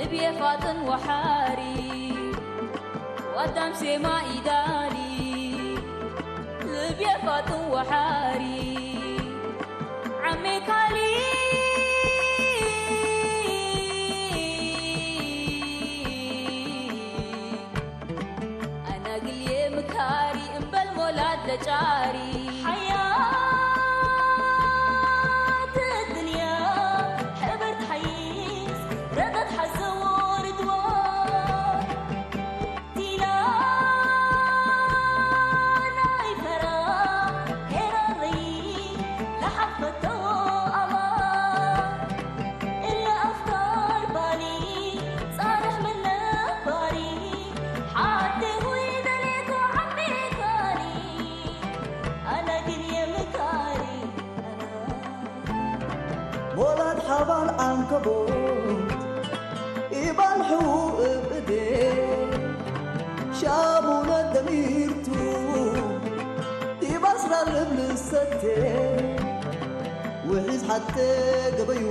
ልብየ ፋጥን ወሓሪ ወዳም ሴማ ኢዳሊ ልብየ ፋጥን ወሓሪ ዓሜ ካሊ ኣናግልየ ምካሪ እምበል ሞላድ ለጫሪ ሓያት ድንያ ሕብርት ሓይስ ረቐት ሓዘዎ ርድዋ ዲና ናይ ፈራ ሄራሪ ለሓፈቶ ኣባ እለ ኣፍካር ባኒ ጻርሕ ምን ነባሪ ሓቲ ሁይ ደሌኮ ዓሜ ካሊ ኣነ ግን የምካሪ ሞላድ ሓባል ዓንከቦት ኢባን ሕዉ እብዴ ሻሙነ ደሚርቱ ኢባስራ ልብል ሰቴ ውሒዝ ሓቴ ገበዩ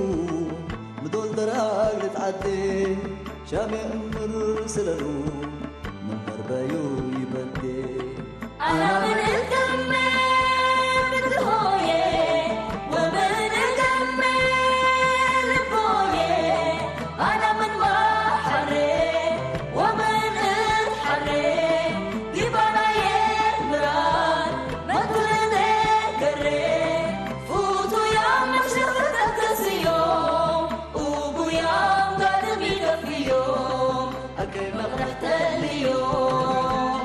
ምዶል ደራግ ልትዓዴ ሻሜ እምር ስለሉ ምንበርበዩ ይበዴ أنا من الدم بتهوية ومن الدم البوية أنا من بحري ومن الحري يبانا يمران ما كل ذكري فوتوا يا مشرق تكسيوم وقيام قادم يكفيوم أكي مغرح تليوم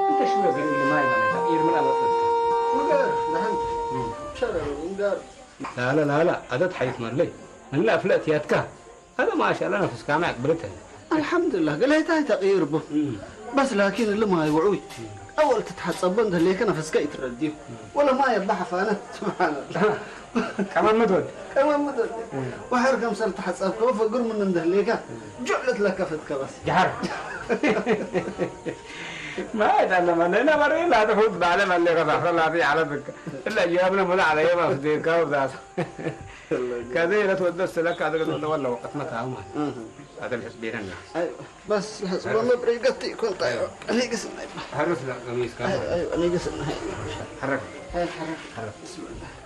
انت شو يا زلمه اللي ما يمنع تغيير من الاول؟ وقال نحن شرع وقال لا لا لا لا هذا تحيط مالي من لا فلت ياتكا هذا ما شاء الله نفس كامع قبلتها الحمد لله قال هي تاي تغيير به بس لكن اللي ما يوعوي اول تتحسب بند اللي كان فسكا يترديه ولا ما يضحى فانا سبحان الله كمان مدود كمان مدود وحر كم سنه تحسب كوف قر من عنده اللي كان جعلت لك فتك بس جحر ما يتعلم انا انا مريض لا تفوت بعلم اللي غفر الله في على ذكر الا جوابنا منع على يوم اخذ كاو ذات كذا لا تودس لك هذا قد ولا وقت ما تعاون هذا الحسب بيننا ايوه بس الحسب ما بريقتي كنت ايوه انا قسم حرس لا قميص كان ايوه انا قسم حرك حرك حرك بسم الله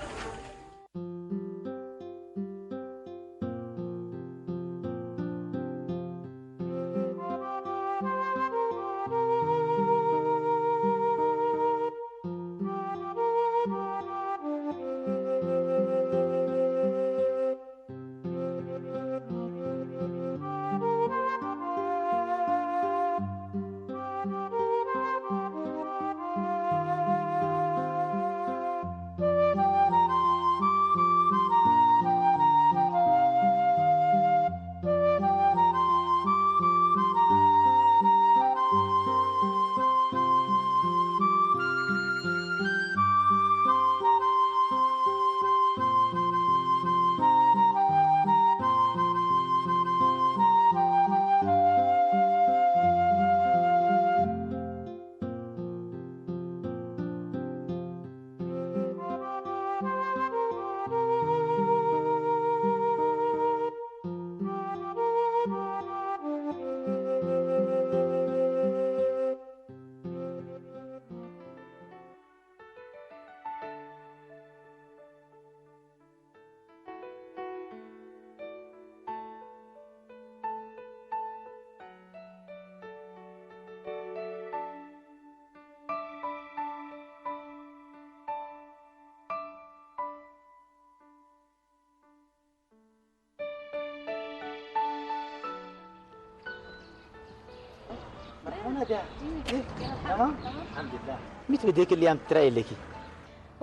ሚት ብደይክ እልያም ትራይ ኣለኪ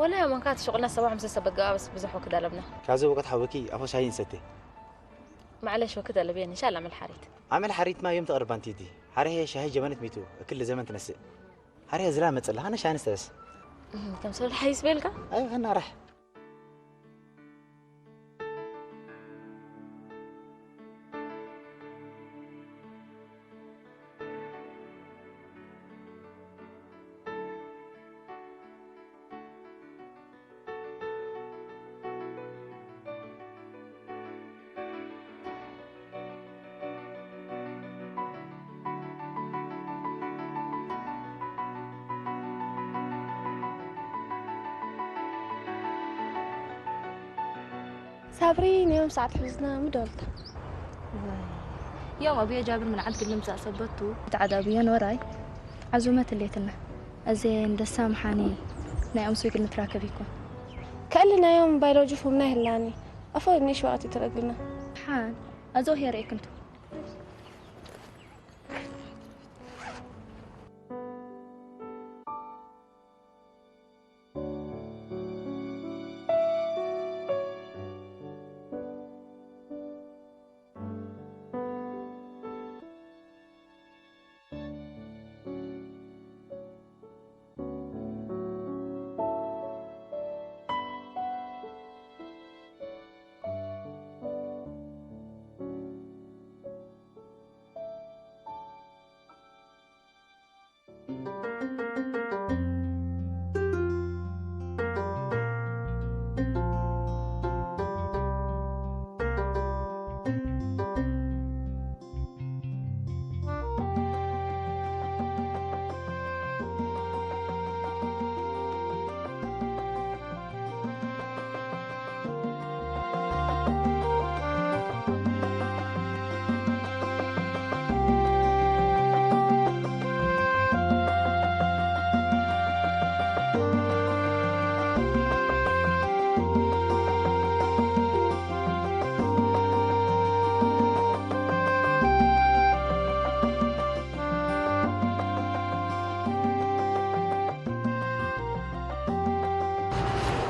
ወላ ያ መንካት ሸቁልና ሰባ ሓምሳ ሰበጋ በስ ብዙሕ ወክድ ኣለብና ካብዚ ወቀት ሓወኪ ኣፎ ሻሂ ንሰቴ ማዕለሽ ወክድ ኣለብየን እንሻላ መልሓሪት ኣመል ሓሪትማ ዮም ተቕርባ እንቲዲ ሓረሄ ሻሂ ጀመነት ሚቱ እክል ዘመን ትነስእ ሓረሄ ዝላ መጽላ ሃነ ሻሂ ንስተበስ ከም ሰብል ሓይስ ቤልካ ኣይ ሃና ራሕ ሳብሪ፣ ንዮም ሰዓት ሒዝና ምዶልታ። ዮም ኣብዮ ጃብር ምንዓት ግልም ዝኣሰበቱ። ተዓዳብዮ ኖራይ፣ ዓዙመት ሌትና። እዜ እንደሳ ምሓኒ ናይ ኦም ስዊግል ንትራከብ ይኮን። ከእሊ ናይ ዮም ባዮሎጂ ፉምና ይህላኒ። ኣፎ ንሽ ወቅት ይትረግልና። ሓን፣ ኣዞ ሄር ኤክንቱ።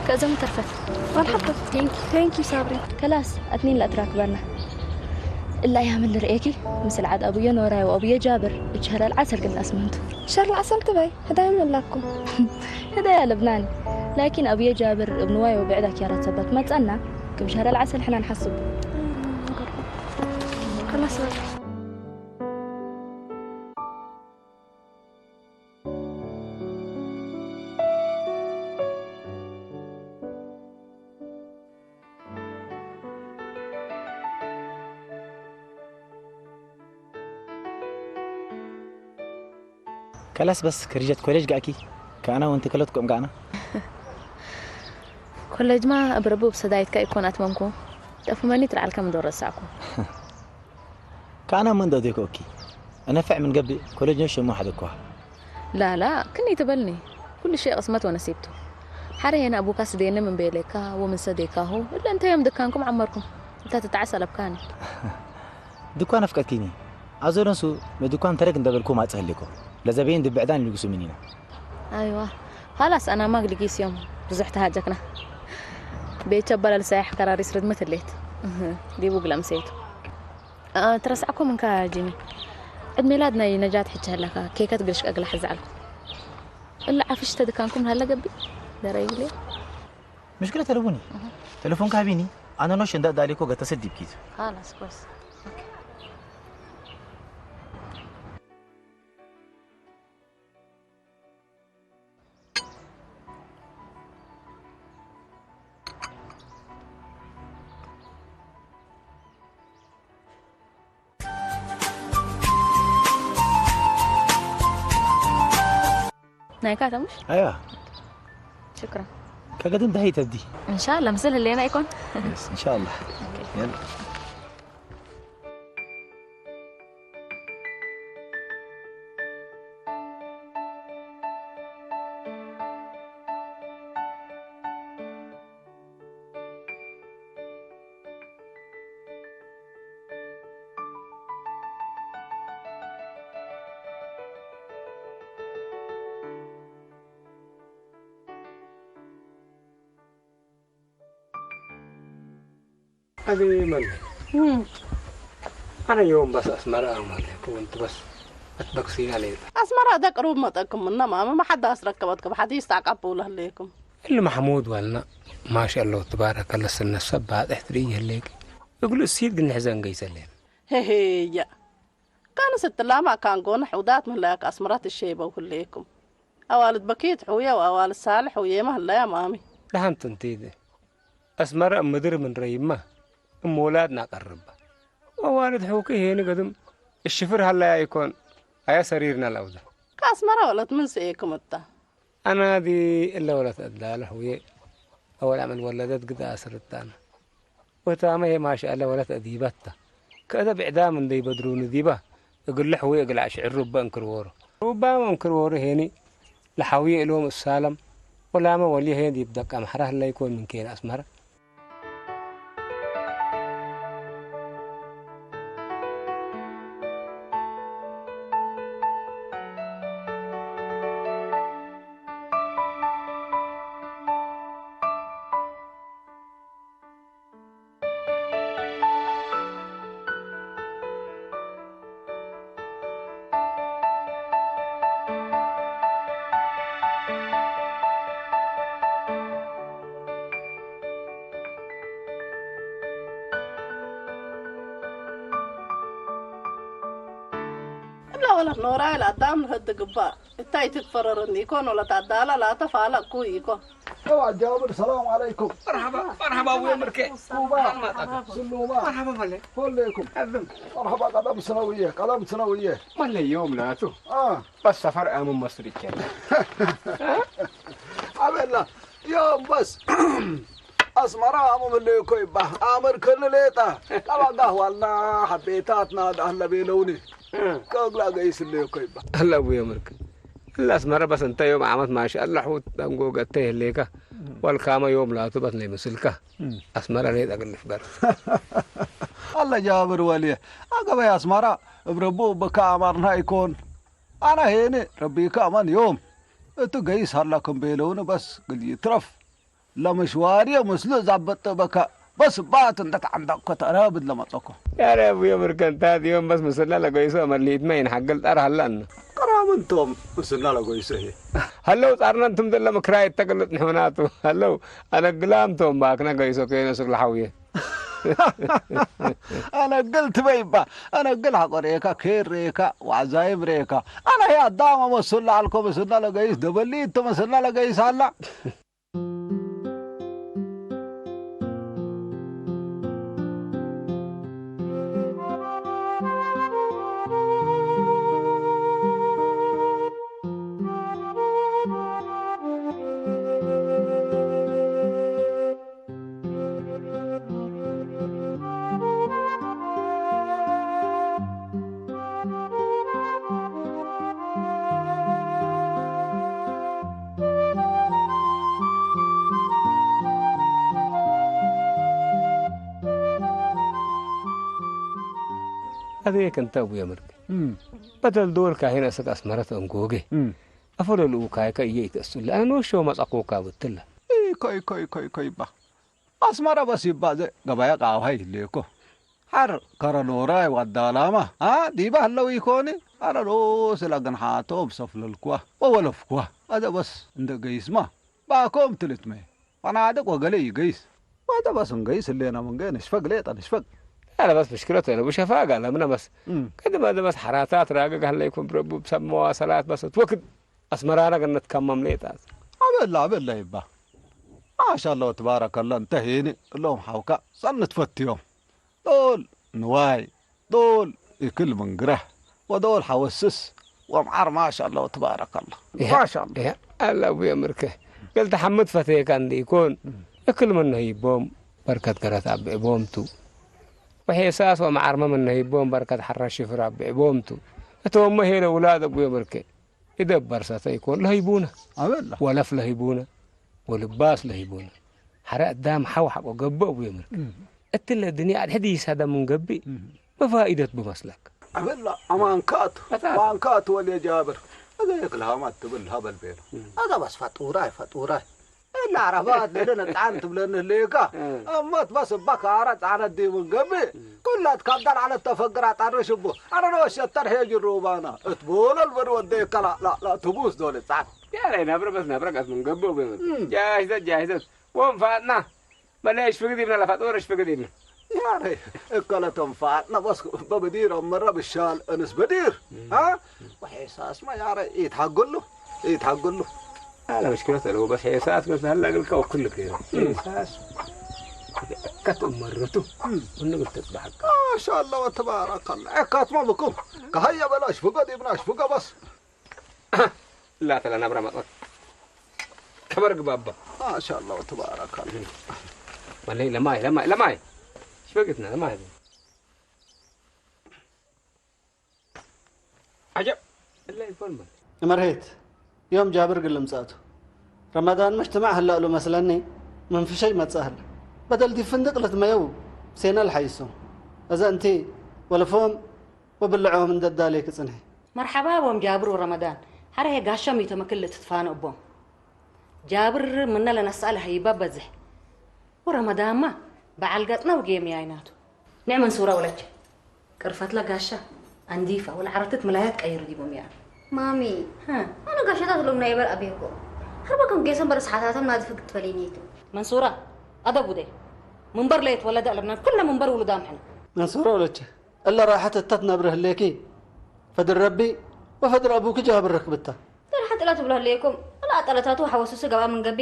ከእዞም ተርፈት። መርሓባ። Thank you. Thank you ሳብሪ። ከላስ ኣትኒን ላትራክበና። እላ ያምን ልርእኪ፣ ምስል ዓድ ኣቡዮ ኖራይ ወኣቡዮ ጃብር፣ እች ሸረል ዓሰል ግን ኣስመንቱ። ሸረል ዓሰል ትበይ፣ ህዳይ ምን ላኩም? ህዳይ ኣለብናን። ላኪን ኣቡዮ ጃብር እብ ንዋይ ወብዕዳ ኪያራት ሰበት መጸና፣ ክም ሸረል ዓሰል ሕና ንሓስቡ። ከላስ በቃ። ከላስ በስ ከሪጀት ኮሌጅ ጋእኪ ከኣና ወንቲ ከለትኩም ጋእና። ኮሌጅማ እብ ረቡብ ሰዳይትካ ይኮን ኣትመምኩ። ጠፉመኒ ትልዓልካ ምዶ ረሳዕኩ። ከኣና ምን ዶ ዴኮ ኦኪ። እነፍዕ ምን ገብእ ኮሌጅ ነው ሸሞ ሓደ እኳ። ላላ፣ ክንይ ትበልኒ። ኩሉ ሸይ ቅስመት ወነሲብቱ። ሓደ ሄና ኣቡካ ስደየነ ምን ቤሌካ ወምን ሰዴካሁ። እለ እንተ ዮም ድካንኩም ዓመርኩም። እታ ትጣዓስ ኣለብካኒ። ድኳን ኣፍቀድኪኒ። ኣዞ ደንሱ መድኳን ተረግ እንደበልኩ ማጽእ ህሊኮ። ለዘበይን ድብዕዳን ይልግሱ ምኒና። ኣይዋ። ኻላስ ኣና ማግ ልጊስ ዮም። ብዙሕ ተሃጀክና። ቤቸ በለል ሳያሕ ከራሪስ ርድመት ህሌት። እህ፣ ዲቡ ግለምሰይቱ። አ፣ ትረስዓኮ ምንካ ጂሚ። ዕድ ሜላድ ናይ ነጃት ሕጂ ህለካ፣ ኬከት ግልሽ ቀግላ ሕዛዕል። እላ ዓፍሽ ተድካንኩም ሃለ ገቢ። ደረይ ብሌ። مشكلة تلفوني. تلفون كابيني. أنا نوش إن دا داليكو قد تسد بكيت. خلاص، كويس. أوكي. ናይካ ተሙሽ? أيوة. شكرا. كقدم دهيت دي. إن شاء الله، مثل اللي أنا يكون. بس، إن شاء الله. أوكي. يلا. أبي من؟ مم. أنا يوم بس أسمر أعمل هيك، وأنت بس أتبكسي علي. أسمر هذاك روب ما تكم منا، ما، ما حد أسرك كبت كب حد يستعقب ولا عليكم. اللي محمود ولنا، ما شاء الله تبارك الله، سن السبعة احتري هليك. يقول السيد قلنا حزن قيس الليل. هي هي، يا. كان ست لامع كان قون حودات من لاك أسمرات الشيبة وكليكم. أوالد بكيت حوية وأوالد صالح حوية ما هلا يا مامي. لحن تنتيدي. أسمر أم مدر من ريمة. أم ولادنا قرب. وأوالد حوكي هيني قدم. الشفر هلا يكون. أيا سريرنا الأوزة. كأسمر ولد من سيكم التا. أنا دي إلا ولد أدلال حوية. أول عمل ولدت قد أسرتان. ወታመ ሄ ማሻአላ ወለት ኣዲባታ። ከእተ ብዕዳም እንደይ በድሩ ንዲባ። እግል ለሕዊ እግል ዓሽ ዕሩባ እንክርወሩ። ሩባም እንክርወሩ ሄኒ ለሓዊ እሎም እሳለም። ወላመ ወልየ ሄ ዲብ ደቀ ምሕራ ህላ ይኮን ምን ኬን ኣስመራ። እላ ወለት ኖራይ ለአዳም ንህድ ግባእ እታይ ትትፈረርኒ ኢኮን ወለት አዳላ ላተ ፋለቅኩ ኢኮን። እዋ ጃብር ሰላም አለይኩም። መርሐባ መርሐባ አቡየ ምርኬ። ኩባ ማጣ ስሉማ መርሐባ ፈለ። ፈለይኩም። አዝም መርሐባ ቀደም ስነውየ ቀደም ስነውየ። መለዮም ናቱ አ በስ ሰፈር አሙን መስል ይቻል። አበላ ዮም በስ አስመራ አሙ ምለዩ እኮ ይባ አመር ከነ ሌጣ ቀባጋ ዋልና ሐቤታትና ዳህለ ቤለውኒ ከእግላ ገይስለዩ እኮ ይባ። አላ አቡየ ምርክ። እላ አስመራ በስ እንተ ዮም ዓመት ማሻአላ ሑት ዳንጎ ገተ የህሌካ ወልካመ ዮም ላቱ በት ለይመስልካ። አስመራ ሌጣ ግልፍ በር። አላ ጃብር ወልየ አገበይ አስመራ እብረቡ በካ አማርና ይኮን። አና ሄነ ረቢካ አማን ዮም እቱ ገይስ ሀላ ከም ቤለውነ በስ ግል ይትረፍ። ለመሽዋርየ ምስሉ ዛበጠ በካ በስ ባት እንደ ተዓንዳኮ ተረብድ ለመጸኮ። ያረ አቡየ ምርከንታት ዮም በስ ምስላ ለገይሶ መሊትመ ይንሓግል ጣር ሀላን። ቅራምንቶም ምስላ ለገይሶ ይሄ ሀለው ጣርና እንቱም ዘለ ምክራይ እተገለጥ ንሕውናቱ ሀለው አነግላምቶም ባክና ገይሶ ከይነ ሱቅ ለሐውየ። አነግል ትበይባ አነግል ሐቆሬካ ኬሬካ ዋዛይም ሬካ። አነ ያ ዳማ መስላ አልኮ መስና ለገይስ ደበሊ እቶ መስና ለገይስ አላ። አደየ ከንተ አቡየ ምርክ እም። በደል ዶል ካሂን እስክ አስመረት እንጎጌ እም። አፈለሉ ካይከ እየ ይተእሱለ አነ ኖሾ መጻኩካ ብትለ። ኢኮ ኢኮ ኢኮ ኢኮ ይባ አስመራ በስ ይባዘ ገባያ ቃውሃይ ይሌኮ። ሐር ከረዶራይ ዋዳላማ አ ዲባ ህለው ይኮኒ። አረዶ ስለ ገንሓቶም ሰፍለልኩዋ ወወለፍኩዋ። አደ በስ እንደ ገይስማ ባኮም ትልትመ ፈናድቅ ወገሌ ይገይስ። ወአደ በስ እንገይስ ህሌና መንገ ንሽፈግ ሌጠ ንሽፈግ። አረ በስ ምሽክለት ወለ ቡሸፋ ጋለምነ በስ እም። ቅድመ አደ በስ ሐራታት ራገግ ህለይኩም ብረቡ ብሰብ መዋሰላት በስ ትወክድ አስመራና ገነት ከማም ሌጣት። አበላ አበላ ይባ ማሻአላ ወትባረከላ እንተ ሄኒ እሎም ሐውካ ጸንት ፈትዮም ዶል ንዋይ ዶል እክል ምንግረህ ወዶል ሐወስስ ወምዓር ማሻአላ ወትባረከላ። ይሄ- ማሻአላ። ይሄ አለ አቡየ ምርከ ገልተ ሐምድ ፈተየካ እንዲ ይኮን እክል ምነ ይቦም በርከት ገረት አብዕቦም ቱ ወሔሳስ ወመዓርመ ምነ ይቦም በርከት ሐራሽ ሽፍር አብዕቦም ቱ እቶመ ሄለ ውላድ አቡየ ምርከ ኢደብ በርሰተ ኢኮን ለህይቡነ አበላ። ወለፍ ለህይቡነ ወልባስ ለህይቡነ ሐረ አዳም ሐው ሐቆ ገብእ አቡየ ምርከ እም። እትለ ድንያ አድሕድ ይሳደ ምን ገብእ እም። መፋኢደት ብመስለክ። አበላ አማንካት በጣም። ማንካት ወልየ ጃብር እገ የክልሃማት ትብል ሀበል ቤሎ እም። አዛ በስ ፈጡራይ ፈጡራይ እላ ዓረባት ለለ ነጣን ትብለኒ ህሌካ እም። እመት በስ እባ ካራ ጣነት ዲቡ ገብእ እም። ኩላት ካብ ዳር ዓለት ተፈግራ ጣርሽ እቦ አነ ነው ሸተር ሄጅ ሩባና እትቦለል በድ ወደ ከላ ላ ላ ትቡስ ዶለ ጻን ያለ ነብረ በስ ነብረ ቀስ ምን ገብእ እም። ጃሂዘት ጃሂዘት ወንፋትና በለ እሽፍግ ዲብና ለፈጡር እሽፍግ ዲብና ያረ እከለ ተንፋትና በስ በብዲር አመረ ብሻል እንስ በዲር አ ወሒሳስማ ያረ ኢትሃገሉ ኢትሃገሉ አለ መሽክለት አለው በስ ሒሳስ በስ ሀላ ግልካ ወኩል ከ ሒሳስ ከትመረቱ እም። ሁሉ ግልተት በሐቅ ማሻአላ ወተባረከላ እካትማ ብኩም ከሀየ በላ እሽፍገ ዲብና እሽፍገ በስ ላተ ለነብረ መጥመቅ ከበር ግባባ ማሻአላ ወተባረከላ ወለይ ለማይ ለማይ ለማይ ፈገግታ ማለት ነው። عجب. الله يكون بس. እመርሄት፣ ዮም ጃብር ግልምጻቱ። ረመዳን መጅትማዕ ህላእሉ መስለኒ፣ መንፍሸይ መጻህል። በደል ዲ ፍንድቅ ልትመየው፣ ሴነል ሓይሶም። እዘ እንቲ፣ ወለፎም፣ ወብልዖም እንደዳሌ ክጽንሒ። መርሓባ ቦም ጃብር ወረመዳን። ሓረ ሄ ጋሻም ይተመክል ልትትፋነ እቦም። ጃብር ምነ ለነስኣል ሀይባ በዝሕ። ወረመዳማ በዓል ገጽና ውጌም ያይናቱ። ንዕ መንሱራ ወለች። ቅርፈትላ ጋሻ፣ ኣንዲፋ፣ ወላ ዓረትት መላያት ቀይሩ ዲቦም ያ። ማሚ፣ ሃ። ኣነ ጋሻታት ሎም ናይ በር ኣቤኮ። ሀርባ ከም ጌሰን በር ሰሓታቶም ናዝፍ ክትበለይኒ ይቱ። መንሱራ፣ ኣደብ ውደይ። ምንበር ለየት ወለደ ኣለብና፣ ኩልና ምንበር ውሉዳም ሕና። መንሱራ ወለች፣ እለ ራሕት እተት ነብር ህሌኪ። ፈድር ረቢ ወፈድር ኣቡኪ ጃብር ረክብታ። ደርሓ ጥላ ትብሎ ህለየኩም፣ እላ ኣጠለታቱ ሓወሱሱ ገብኣ ምን ገቢ፣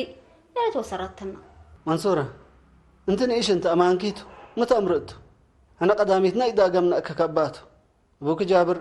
ያለት ወሰራተና። መንሱራ፣ እንቲ ንእሽ እንተ ኣማንኪቱ፣ ምተእምርእቱ። ሕነ ቀዳሚትና ኢዳገም ነእከ ከባቱ። ኣቡኪ ጃብር።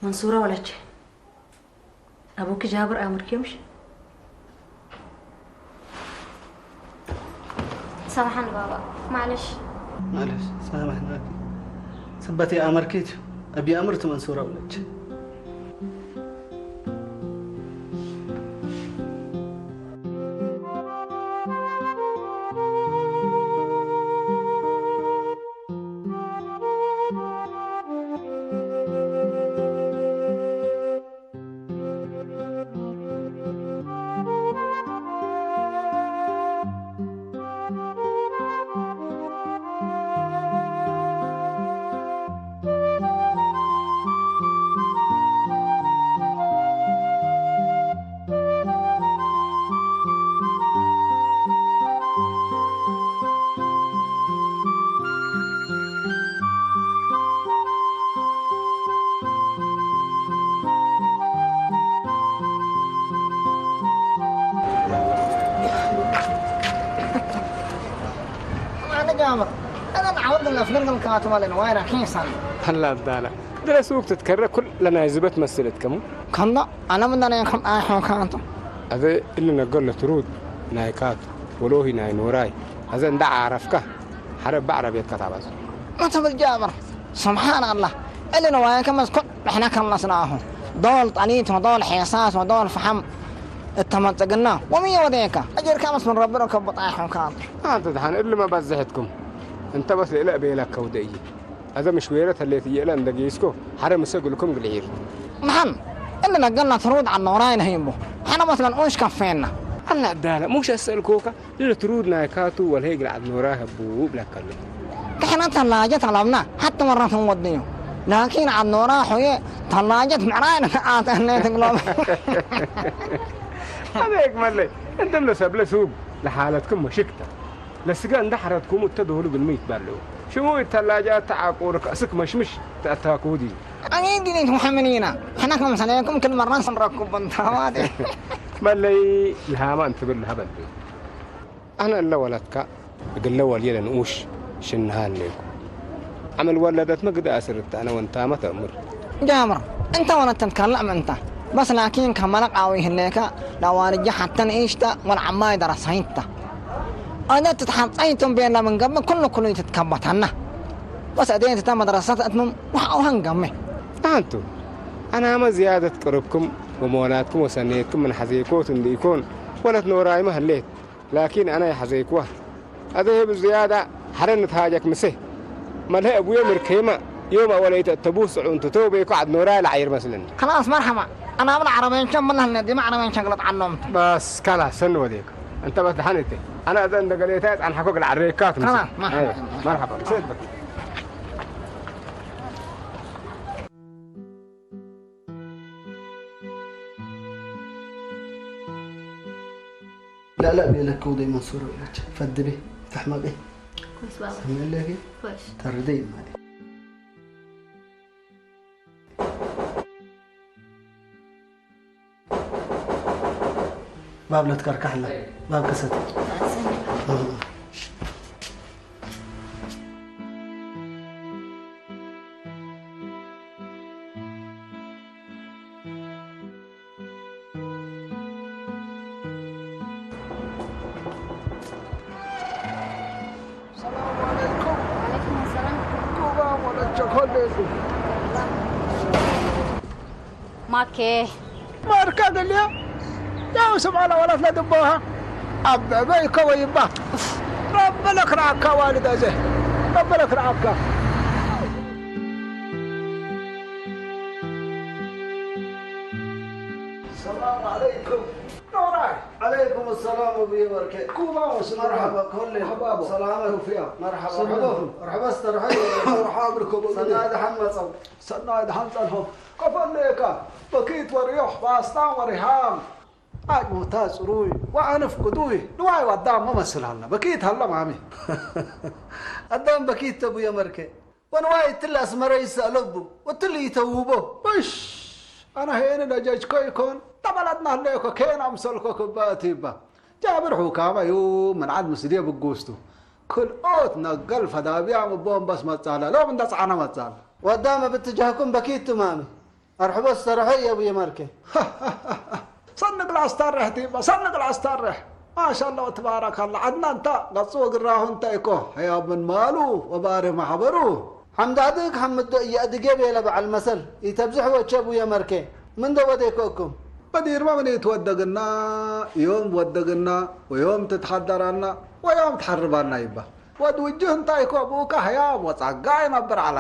መንሱራ ወለች። ኣቡኪ ጃብር ኣምርክዮምሽ? ሰማሓን ባባ፣ ማዕለሽ። ማዕለሽ፣ ሰማሓን ባባ። ስበቲ ኣመርኪት፣ ኣቢ ኣምርት መንሱራ ውለች። ኣነ ጃምር፣ እዘን ዓወት ለፍለን ከም ከማትማለን ዋይራ ኪንሳን። ኣላ ኣዳላ፣ ድረስ ውቅት ትከረ ኩል ለናይ ዝበትመስል እትከሙ። ከምዶ፣ ኣነ ምንዳና ከም ኣይሖንካ ኣንቶ። ኣዘ እሊ ነገር ለትሩድ ናይ ካቱ፣ ወሎሂ ናይ ኖራይ፣ ኣዘ እንዳ ዓረፍካ፣ ሓረ ባዕረብየትካ ታባዝ። መተብል ጃምር፣ ስብሓን ኣላህ፣ እሊ ነዋየከ መስኮት ንሕና ከመስናኹ። ዶል ጠሊት ወዶል ሔሳስ ወዶል ፈሓም እተመጸግና፣ ወምየ ወደየካ፣ ኣጀርካ መስፍን ረቢ ረከቦ ጣይሖንካ ኣንቶ። ኣንተ ደሓን እሊ መባዝሕትኩም፣ እንተ በስ ልእለ እቤላ ከውደ እየ። ኣዘ ምሽ ዌረ ተሌት እየለ እንደ ጌስኮ፣ ሓረ ምሰ ግልኩም ግልዒር። መሓን፣ እሊ ነገና ትሩድ ዓኖራይ ነህይቡ፣ ሓነ መስለን ኡንሽ ከፌና። ኣላ ኣዳለ፣ ሙሽ ኣሰእልኮካ፣ ልለ ትሩድ ናይ ካቱ ወልሄ ግልዓድ ኖራ ህቡ ብለካ ኣሎ። ክሕነ ተላጀት ኣለብና፣ ሓቲ መራትን ወድዩ። ላኪን ዓድ ኖራ ሖየ ተላጀት ምዕራይ ንክኣተነ ትግሎም። أبيك ملي، أنتم لسب لسوب لحالتكم مشكتة. لسجا أنت حرتكم وتدهولوا بالميت بلو. شمو يتلاجا تعقور كأسك مشمش تأتاكودي. أنا ديني محمدينا. حنا كم سنة كل مرة نسمركم بنتواتي. ملي لها ما أنت بالهبل. ኣነ እለ ወለትካ እግለ ወልየ ለንኡሽ ሽንሃ እሌኩ። ዓመል ወለደትመ ግደ ኣስር እተ ኣነ ወንታመ ተእምር። ጃምር፣ እንተ ወለተን ካልዕ ምእንታ። በስ ላኪን ከመለቅ ኣዊ ህሌከ ለዋልጀ ሐተ ንኢሽተ ወለዓማይ ደረሳይተ። እደ ትትሐጸይቱም ቤላ ምን ገብእ ኩሉ ኩሉ ትትከበተና። በስ እዴን ትተ መድረሰት እትምም ወሐአውሀን ገሜ። ኣንቱ፣ ኣናመ ዝያደት ቅርብኩም ወመወላትኩም ወሰኔትኩም ምን ሐዜኮት እንዲኢኮን ወለት ኖራይመ ህሌት። ላኪን ኣነ የሐዘይክዋ። ኣዘ ህብ ዝያዳ ሐረ ንትሃጀክ ምሴ። መልሀ እቡየ ምርከይማ ዮም ኣወለይተ እተቡህ ጽዑንቱ ተውቤኮ ዐድ ኖራይ ለዓይር መስልን። خلاص مرحبا. أنا أبل عربين شن من هالندي ما عربين شن غلط عنهم. بس خلاص سن وديك. أنت بس دحنت. أنا أذا أنت قليتها عن حقوق العريكات. خلاص، مرحبا. أيوة. مرحبا. سيد بك. لا لا بيلك وضي منصور ويلك فدبي تحمقي. كويس بابا. سمع لك؟ كويس. تردي مالي. باب لا تكركح له. باب كسد. السلام عليكم. وعليكم السلام. كوبا ولا تشوكولاتي. ማኬ ማርካ ገሊያ ያው ስምዓላ ዋላት ለድቦሃ ኣበበ ይከወይባ ረቢ ለክርዓካ ዋልድ ኣዘ ረቢ ለክርዓካ። السلام عليكم. ኖራይ። عليكم السلام أبو يبركة. ኩባውስ መርሐባ። መርሐባ፣ ኮሌ። መርሐባ። ሰላመት። ሩፍያ። መርሐባ። ሰላም። መርሐባ። መርሐባ ስተርሐ። መርሐባ ብርኮ በግዴ። ሰናይ ደሓን መጸው። ሰናይ ደሓን ጸንሖም። ከፈለየካ በኪት ወሪዮሕ ባስታን ወሪሃም። ኣጅሞታ ጽሩይ ወዓንፍ ቅዱይ ንዋይ ወዳም መመስል ሃልና። በኪት ሃላ ማሚ። ኣዳም በኪት ተቡየ መርከ። ወንዋይ እትል ኣስመረ ይሰእለቡ ወትል ይተውቦ። እሽ፣ ኣነ ሄን ደጀጅኮ ይኮን ተበለጥና ህለዮኮ ኬን ኣምሰልኮ ክባእት ይባ። ጃብር ሑካማ እዩ ምንዓድ ምስድየ ብጉስቱ። ክልኦት ነገል ፈዳብያ ምቦም በስ መጻላ። ሎም እንደ ጻዕና መጻላ። ወዳመ ብትጃህኩም በኪቱ ማሚ። ኣርሕቦ ዝሰርሖ እዩ ኣቡየ ማርከ። ሰንቅ ላስታርሕ ቲባ ሰንቅ ላስታርሕ። ማሻላ ወትባረካላ። ዓድና እንታ ገጹ ወግራሁ እንታይ እኮ ሕያብ ምን ማሉ ወባሪ ማሕበሩ። ሓምዳድግ ሓምዶ እየ እድጌ ቤለ በዓል መሰል። ይተብዝሕ ወቸ ኣቡየ ማርከ። ምን ዶ ወዴኮ እኩም? በዲርማ ምን ይትወደግና ዮም ወደግና ወዮም ትትሓደራና ወዮም ትሓርባና ይባ። ወድ ውጅህ እንታይ እኮ ብኡካ ህያብ ወጸጋ ይነብር ዓላ።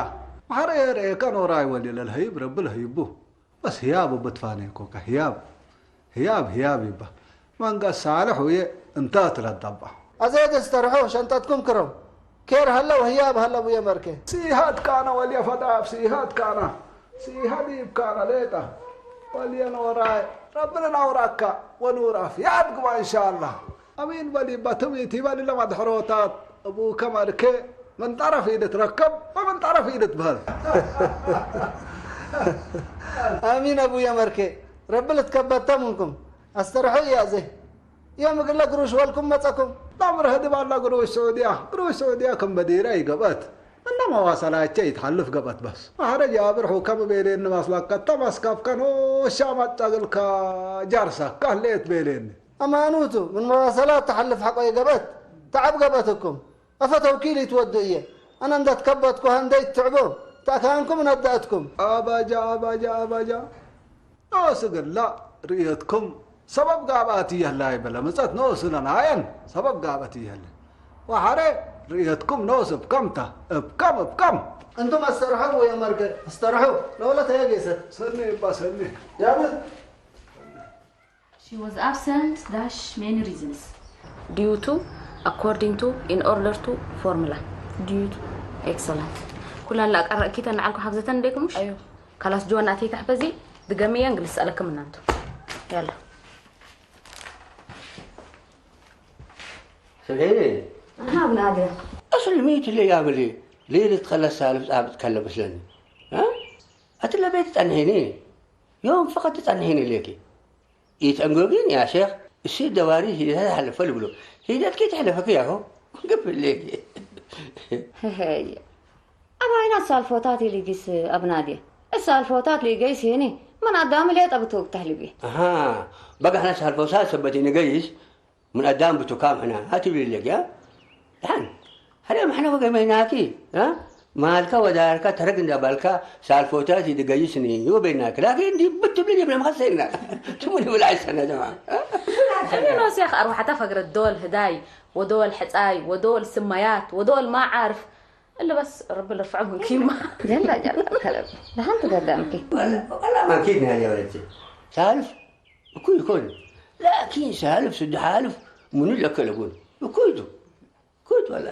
ማሕረ የርእየካ ኖራይ ወልየ ለልሀይብ ረቢ ለህይቡ። በስ ህያብ በትፋነ እኮ ከ ህያብ፣ ህያብ፣ ህያብ ይባ። መንገስ ሳልሕ ውየ እንታ ትለዳባ። ኣዘ ደስተርሖ ሸንጠትኩም ክረው። ኬር ሀለው ህያብ ሀለ ቡየ መርከ። ሲሃት ካና ወልየ ፈዳብ ሲሃት ካና። ሲሃት ይብካና ሌጣ። ወልየ ኖራይ ረቢ ለናውራካ ወኑር ኣፍያት ግባ እንሻላ። ኣሚን በል ይባ ትምኒት ይበል ለማድሕሮታት እቡ ከመልከ ምን ጠረፍ ኢድ ትረከብ ወምን ጠረፍ ኢድ ትበህል። ኣሚን ኣቡየ መርከ ረቢ ልትከበተ ምንኩም ኣስተርሑ እያዘ ዮም እግለ ግሩሽ ወልኩም መጸኩም። ዳምር ህድብ ኣላ ግሩሽ ስዑድያ ግሩሽ ስዑድያ ከም በዲራ ይገበት እንደ መዋሰላቸ ይትሓልፍ ገበት በስ ማሕረ ጃብር ሑከም ቤሌኒ ማስላከተ ማስካፍከ ኖሻ መጠግልካ ጃርሰካ ህሌት ቤሌኒ። ኣማኑቱ ምን መዋሰላት ተሓልፍ ሓቆ ይገበት ተዓብ ገበትኩም። ኣፈ ተውኪል ይትወዱ እየ። ኣነ እንደ ትከበትኩ ሃንደይ ትትዕቦ ተኣካንኩም ነዳእትኩም። ኣባጃ ኣባጃ ኣባጃ። ኖስ እግላ ርእየትኩም ሰበብ ጋብኣት እየህላ ይበለ ምጸት ኖስ ነናየን ሰበብ ጋብኣት እየህለ። ወሓረ ርእየትኩም ኖስ እብከምታ እብከም እብከም። እንቱም ኣስተርሑ ወየ መርገ ኣስተርሑ ለወለት ኣየ ጌሰት። ሰኒ እባ ሰኒ። ያብት። She was absent dash many reasons. Due to, according to, in order to, formula. Due to. Excellent. ኩለን ለአቀረእኪ ተናዓልኩ ሓግዘተን ደይኩምሽ? أيوه. ካላስ ጆን ኣተይ ታሕፈዚ ድገምየን ግልስ ጸለክም እናንቱ። ያላ። ስምዒኒ። ኣሃ፣ ብናድያ። ኣስሊ ሚእቲ ለይ ኣምሊ፣ ሌሊት ከለስ ሳልፍ ጻብጥ ከለ መስለኒ። እ? ኣቲ ለቤት ጸንሒኒ። ዮም ፈቐድ ጸንሒኒ ሌኪ። ኢተንጎጊን ያ ሼኽ፣ እሲ ደባሪ ሂደት ሓለፈ ልብሎ። ሂደት ከይተሕለፈኪ ያሆ። ግብሌኪ። ሄሄ። ኣባይና ሳልፎታት ይልጊስ ኣብናድየ። እሳልፎታት ሊገይስ ይህኒ። ምን ኣዳም ሌጠ ብትውቅ ተህልቢ። ኣሃ። በጋሕና ሳልፎሳ ሰበቲ ንገይስ። ምን ኣዳም ብቱካም ሕና። ኣቲ ብልለግ ያ። ደሓን። ሕደ ምሕነ ወገመይናኪ። እ? ማልካ ወዳርካ ተረግ እንዳባልካ ሳልፎታት ይድገይስኒ። ይወበይናኪ። ላኪን እንዲ ብትብሊ ጀብና መኸሰይና። ትሙን ይብል ኣይሰነ ደማ። እኔ ነው ሲያኽ أرواح تفقر الدول هداي ودول حتاي ودول سميات ودول ما عارف. اللي بس ربي اللي رفعه من كيما. ጀላ ጀላ ከለብ። ደሓን ትገዳምኪ። ወላ፣ ወላ ማኪድ ናይ ወለቲ። ሳልፍ እኩይ ይኮን። ላኪን ሳልፍ ስዱ ሓልፍ ሙኑ ለከለጉን። እኩይ ዱ። ኩት ወላ።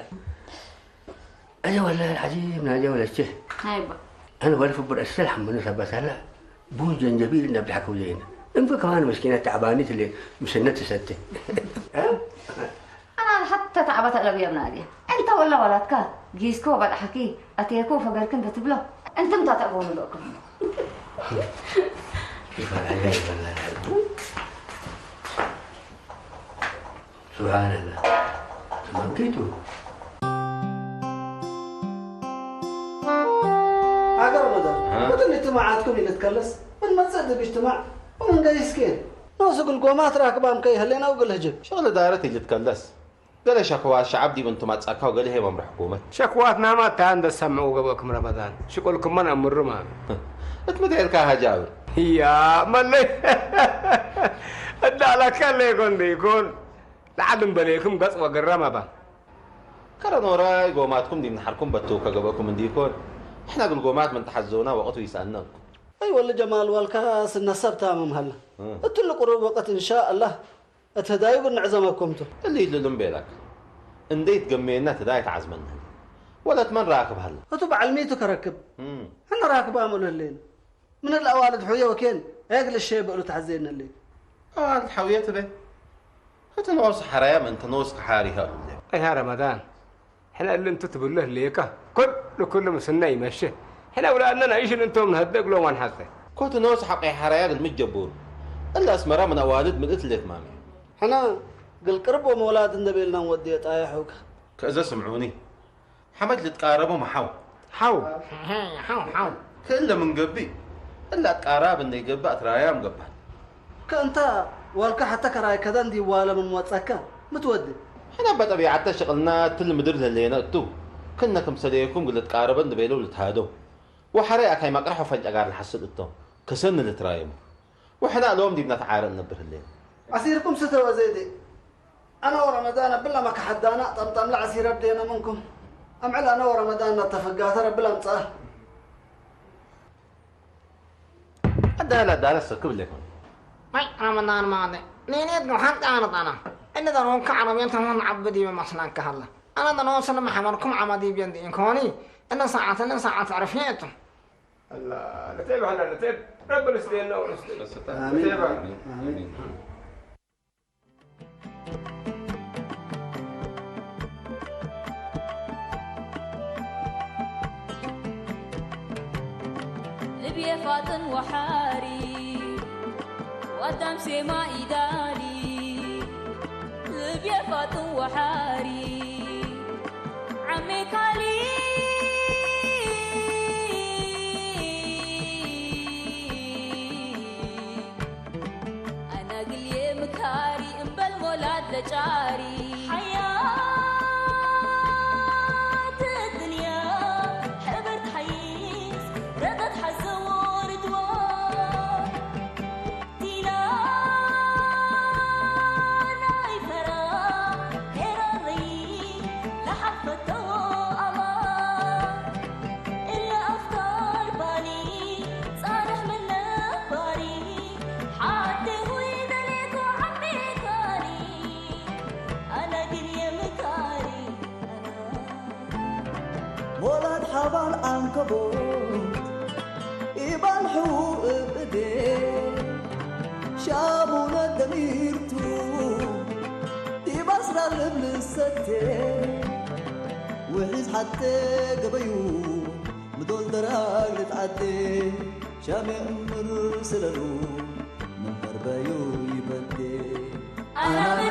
ኣየ ወላ العظيم ናየ ወለቲ። ሃይባ። ኣነ ወልፍ ብር እስል ሓመኑ ሰባሳላ። ቡን ጀንጀቢል እንዳብልሓ ከውዘይና። እንፈ ከማን መስኪና ተዓባኒት ለ ምሰነት ትሰቲ። እ? ኣና ሓታ ተዓባት ኣለብ የብና እየ። እንተ ወላ ዋላትካ ጊዝኮ በጣሓኪ ኣትየኮ ፈገርክን ተትብሎ። እንትም ታተዕቦኑ ዶኩም። ይፈላል፣ ይፈላል። ሱብሓነላህ። ተመልኪቱ። ሃገር መደር፣ እ? ምድን እትማዓትኩም ኢልትከለስ፣ ምን መጸእ ድብ እጅትማዕ፣ ወምን ገይስኬን። ኖሱ ግልጎማት ራክባም ከይህሌና ውግል ህጅብ። ሸቕሊ ዳረት ኢልትከለስ፣ ገለ ሸክዋት ሸዓብ ዲብ እንቱም ኣጻካው ገለ ሄ መምርሕኩመ። ሸክዋት ናማ እታ እንደ ሰምዑ ገበእኩም ረመዳን። ሽቁልኩመን ኣምሩማ። እት ምትኤልካ ሃጃብር። ያ መለይ። እዳላካ ለይኮን ደይኮን። ለዓድም በሌክም ገጽ ወግረም ኣባ። ከረ ኖራይ ጎማትኩም ዲም ንሓርኩም በቱ ከገበእኩም እንዲኮን። ሕና ግልጎማት ምን ተሓዘውና ወቅቱ ይስኣነኩም። ኣይ ወሊ ጀማል ዋልካ ስነሰብ ታምም ሃላ። እ። እትሉ ቁሩብ ወቅት እንሻ ኣላህ እት ህዳዩ ግን ንዕዘመኩምቱ። እሊ ኢሉሉም ቤላክ። እንዴት ገሜና ትዳይ ተዓዝመና። ወለት መን ራክብ ሃላ። እቱ በዓል ሚቱ ከረክብ። እም። ሕና ራክብ ኣምሉ ህሌን። ምን الأوالد حوية وكين، هيك للشيء بقولوا تعزينا اللي. أوالد حوية تبي. هتنوص حرايا من تنوص كحاري هؤلاء. أي ها رمضان. حنا اللي انتو تبلوه ليكا. كل، لكل مسنا يمشي. حنا ولا أننا إيش اللي انتو من هدك لو ما نحطه. كنت نوص حقي حرايا المتجبور. إلا أسمرا من أوالد من إتلت مامي. حنا قل قرب ومولاد النبي لنا ودي طايحوك. كذا سمعوني. ሓመድ ልትቃረቦ ምሓው። ሓው። ሓው፣ ሓው። ክእለ ምን ገብእ፣ እላ ኣትቃራብ እንደ ይገብእ ኣትራያም ገባል። ከእንታ ዋልካ ሓተ ከራይ ከዳ እንዲ ዋለ ምን ወጸካ፣ ምትወዲ። ሕና በጠቢዓተ ሽቕልና ትል ምድር ለሌነ እቱ፣ ክነ ክምሰለየኩም ግልትቃረበ እንድቤለው ልትሃደው። ወሐረይ ኣካይ ማቅራሕ ወፈንጨጋር ልሓስል እቶ፣ ከሰን ልትራየሙ። ወሕና እሎም ዲብና ተዓረ እነብር ህሌን። ዓሲርኩም ስተ ወዘይዲ። ኣነ ወረመዳን ብላ መካሓዳና ጠምጠም ለዓሲረ ብዴነ ምንኩም። ኣምዕል ኣነ ወረመዳን ነተፈጋተ ረቢ ለምጽኣ። ኣዳለ ኣዳለ ሰክብ ለኩም። ማይ ረመዳን ማለ። ኔኔት ነው ሓንጣ ኣነጣና። እነ ደሮንካ ዓረብያን ተማን ዓብድ ይመ ማስናካ ሃላ። ኣነ ደሮን ሰነ መሓመድኩም ዓመድ ይብየን ዲን ኮኒ። እነ ሰዓት እነ ሰዓት ዕርፍየቱ። ኣላ፣ ለቴብ ሃላ ለቴብ። ረቢ ልስሌና ወልስሌ። ኣሚን። ለቴብ ሃላ። ኣሚን። ልብየ ፋጥን ወሓሪ፣ ዋዳም ሴማ ኢዳሊ። ልብየ ፋጥን ወሓሪ፣ ዓሜ ካሊ። ኣናግልየ ምካሪ እምበል ሞላድ ለጫሪ። ሓያት እድንያ ሕብርት ሓይስ ረጠት ሓዘዎ ርድዋ። ዲና ናይ ፈራ ኤረሪ ለሓፈተዎ ኣማ። እለ ኣፍካር ባኒ ጻንሕ ምን ነባሪ፣ ሓንቲ ሁይ ደሌኮ ዓሚካኒ፣ ኣነ ግን የምካሪ፣ ኣነ። ሞላድ ሓባል ዓንከቦት፣ ኢባን ሕዉ እብዴ፣ ሻሙነ ደሚርቱ፣ ኢባ ኣስራር ልብል ሰቴ ውሒዝ ሓቴ ገበዩ ምዶል ደራግ ልትዓቴ ሻሜ እምር ስለሉ ምንበርበዩ ይበቴ ኣናሜ